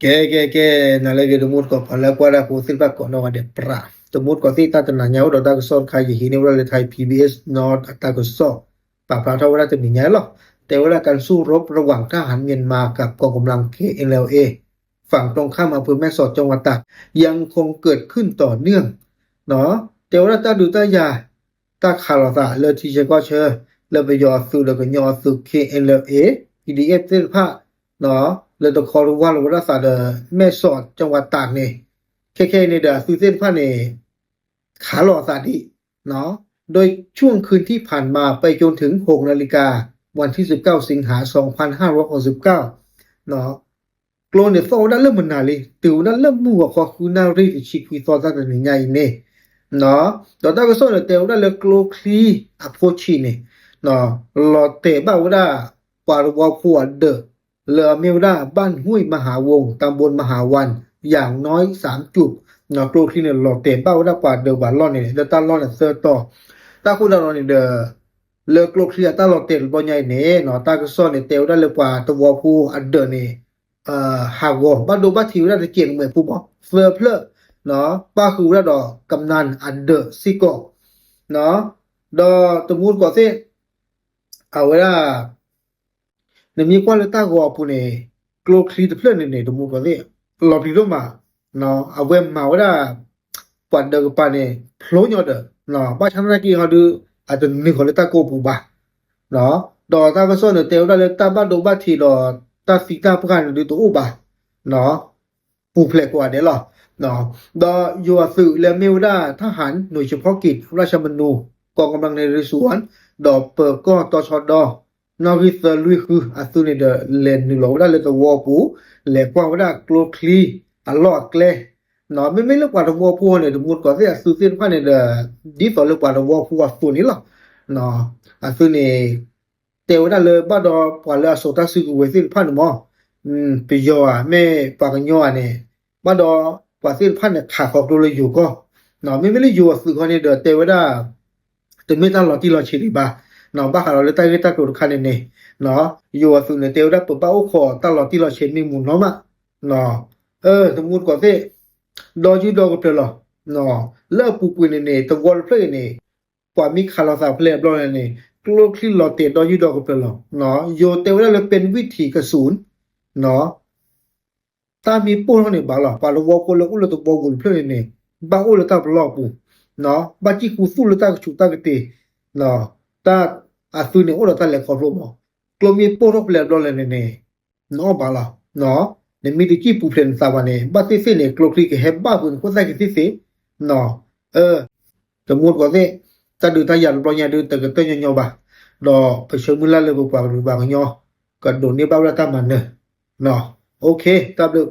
ကဲ ကဲ ကဲ နၤလၢအဂ့ၤ တမူတကိး ပှၤလၢကွၢ်တၢ်ဖိသ့ၣ်တဖၣ်ကိးနီၢ်ဂၤဒဲး ပြး တမူတကိးသ့ၣ် တၢ်တနၤညါအိၣ်ဒီးတၢ်ကစီၣ်တခါ ယဟံးန့ၢ်ဝဲဒၣ်လၢ Thai PBS နီၢ် အတၢ်ကစီၣ် ပာ်ဖျါထီၣ်ဝဲဒၣ်တနံၤညါလီၤ. တဲဝဲဒၣ် การสู้รบระหว่างทหารเมียนมากับกองกำลัง เคเอ็นแอลเอ ฝั่งตรงข้ามอำเภอแม่สอดจังหวัดตาก ยังคงเกิดขึ้นต่อเนื่อง တဲဝဲဒၣ်တၢ်ဒုးတၢ်ယၤ တၢ်ခးလိာ်သးလၢထံဆၢကီၢ်ဆၢ လၢပယီၤအသုးဒီးကညီအသုး KNLA PDF သ့ၣ်တဖၣ် လၢတခီတဝၢ်လီၤဝဲဒၣ်သးဒီး แม่สอด จังหวัดตาก န့ၣ် ခဲခဲအံၤန့ၣ်ဒီး အသုးသ့ၣ်တဖၣ်န့ၣ် ခးလိာ်အသးဒံး โดยช่วงคืนที่ผ่านมาไปจนถึง หก นาฬิกา วันที่ สิบเก้า สิงหา สองพันห้าร้อยหกสิบเก้า ကျိန့ၣ်သီၣ်ဝဲဒၣ်လၢမနၤလံ တုၤဝဲဒၣ်လၢမုၢ်ဂီၤခီ ဃုနၣ်ရံၣ်တဆံခွံသီ တၢ်တနံၤညါအံၤန့ၣ် ဒီးတၢ်ကစီၣ်န့ၣ် တဲဝဲဒၣ်လၢကျိချံအဖိဆံးန့ၣ် လီၤတဲာ်ဘၣ်ဝဲဒၣ် ပှၤသဝီဖိအဒၢး လၢအမ့ၢ်ဝဲဒၣ် บ้านห้วยมหาวง ตำบลมหาวัน อย่างน้อยสามจุด ကျိချံန့ၣ် လီၤတဲာ်ဘၣ်ဝဲဒၣ်ပှၤဒၢးပှၤလီၢ်န့ၣ် လၢတၢ်လီၢ်န့ၣ်သၢတီၤ တၢ်ဃိသတးဒီးန့ၣ်ဒီး လၢကျိချံအတၢ်လီၤတဲာ်တဘျီညါအံၤန့ၣ် တၢ်ကစီၣ်န့ၣ် တဲဝဲဒၣ်လၢပှၤသဝီဖိအဒၢးန့ၣ် ဟးဂီၤ ဘၣ်ဒိဘၣ်ထံးဝဲဒၣ်တစဲးကမဲာ်ဖိဘီ သၢဖျၢၣ် ပၣ်ဃုာ်ဝဲဒၣ်ဒီး ကမျၢၢ်အဒၢးစ့ၢ်ကီး ဒီးတမူတကိးသ့ၣ် အဝဲဒၣ် နမ့ၢ်ကွၢ်လၢတၢ်ဂီၤအပူၤန့ၣ် ကျိချံတဖျၢၣ်န့ၣ်န့ၣ် တမူတကိးသ့ၣ် လီၤပျံၤဒိၣ်မး အဝဲမၤဝဲဒၣ် ပှၤဒၢးကပၤန့ၣ် ဖျိညီဒီး ဘၣ်ဆၣ်သနာ်က့ဟီဒုး အတနုာ်ဃီၤလၢတၢ်ကိၢ်ပူၤဘၣ် ဒီးတၢ်ကစီၣ်န့ၣ် တဲဝဲဒၣ်လၢတၢ်ဘၣ်ဒိဘၣ်ထံးဒီး တၢ်သံတၢ်ပှၢ်န့ၣ်ဒုးတအိၣ်ဘၣ် ပူၤဖျဲးကိးဂၤဒဲးလီၤ. ဒီးယိၤအသုးလၢမ့ၢ်ဝဲဒၣ် ทหารหน่วยเฉพาะกิจราชมนู กองกำลังนเรศวร ဒီးပၢၤကီၢ်တီဆှီဒီ နီၣ်ဂံၢ်သၢလွံၢ်ဃု အသုးန့ၣ်ဒီး လဲၤနုာ်လီၤဝဲဒၣ်လၢသဝီပူၤ လဲၤကွၢ်ဝဲဒၣ်ကျိချံအလီၢ်အကျဲ မ့မ့ၢ်လၢပှၤသဝီဖိန့ၣ် တမူတကိးသ့ၣ်အသုးသ့ၣ်တဖၣ်န့ၣ်ဒီး ဒ်သိးလၢပှၤသဝီဖိအသိးန့ၣ်လီၤ. အသုးန့ၣ် တဲဝဲဒၣ်လၢဘၣ်ဒီးပှၤလၢအစိာ်တၢ်စုကဝဲၤသ့ၣ်တဖၣ်န့ၣ်မ့ၢ် ပယီၤဧါ မ့ၢ်ပှၤကညီဧါန့ၣ် ဘၣ်ဒီးပှၤသ့ၣ်တဖၣ်န့ၣ် ခးခီဖျိလၢယိၤကီၢ် မ့မ့ၢ်လၢယိၤအသုးခီန့ၣ်ဒီးတဲဝဲဒၣ် တမ့ၢ်တၢ်လီၤတံၢ်လီၤဆဲးဒံးဘၣ် ဘၣ်ဃးဒီးလၢတၢ်ဂ့ၢ်တၢ်ကျိၤတခါန့ၣ်န့ၣ် ယိၤအသုးန့ၣ် တဲဝဲဒၣ်ပဘၣ်အိၣ်ခိးတၢ်လီၤတံၢ်လီၤဆဲးမ့ၢ်မူနီၢ်မး တမူတကိးသ့ၣ် ဒီယုၢ်ဒီကပျၢၤလီၤ. လၢအပူၤကွံာ်န့ၣ်န့ၣ် သဝီတဖျၢၣ်အံၤန့ၣ် ပှၤမ့ၢ်ခးလိာ်သးဖဲလဲၣ်တဘျီန့ၣ်န့ၣ် ကျိချံလီၤတဲာ်ဒီယုၢ်ဒီကပျၢၤလီၤ. ယိၤတဲဝဲဒၣ်လၢ เป็นวิถีกระสุน တၢ်မ့ၢ်ပိၢ်ထီၣ်န့ၣ်ဘၣ်လီၤ. ပှၤသဝီဖိလၢအိၣ်လၢသဝီပူၤတဖျၢၣ်န့ၣ်န့ၣ် ဘၣ်အိၣ်လၢတၢ်ပလီၢ်အပူၤ ဘၣ်စံၣ်ဃူသူၣ်လၢတၢ်ကဆူးတၢ်ကတ့ၤ တၢ်အသုးန့ၣ်အိၣ်ဒီးတၢ်လဲၤခီဖျိမး ကျိမ့ၢ်ပိၢ်ထီၣ်ဖဲလဲၣ်တဘျီလဲၣ်န့ၣ်န့ၣ် နအီၣ်ဘၣ်လီၤ. နမ့ၢ်တစံၣ်ပူၤဖျဲးနသးဘၣ်န့ၣ် ဘၣ်သ့ၣ်သ့ၣ်န့ၣ် ကျိချံကဟဲဘၣ်ပှၤနခိၣ်သၣ်က့ၤသ့ၣ်သ့ၣ် တမူတကိးသ့ၣ် တၢ်ဒုးတၢ်ယၤတဘျီညါဒုး တကတၢၢ်ညီညီဘၣ်, ဒီးပဆၢမုၢ်လၢ်လၢပပှၤကလုာ်ပှၤကညီ ကဒိးန့ၢ်ဘၣ်ဝဲဒၣ်တၢ်မၤနၢၤ. တၢ်ဘျုး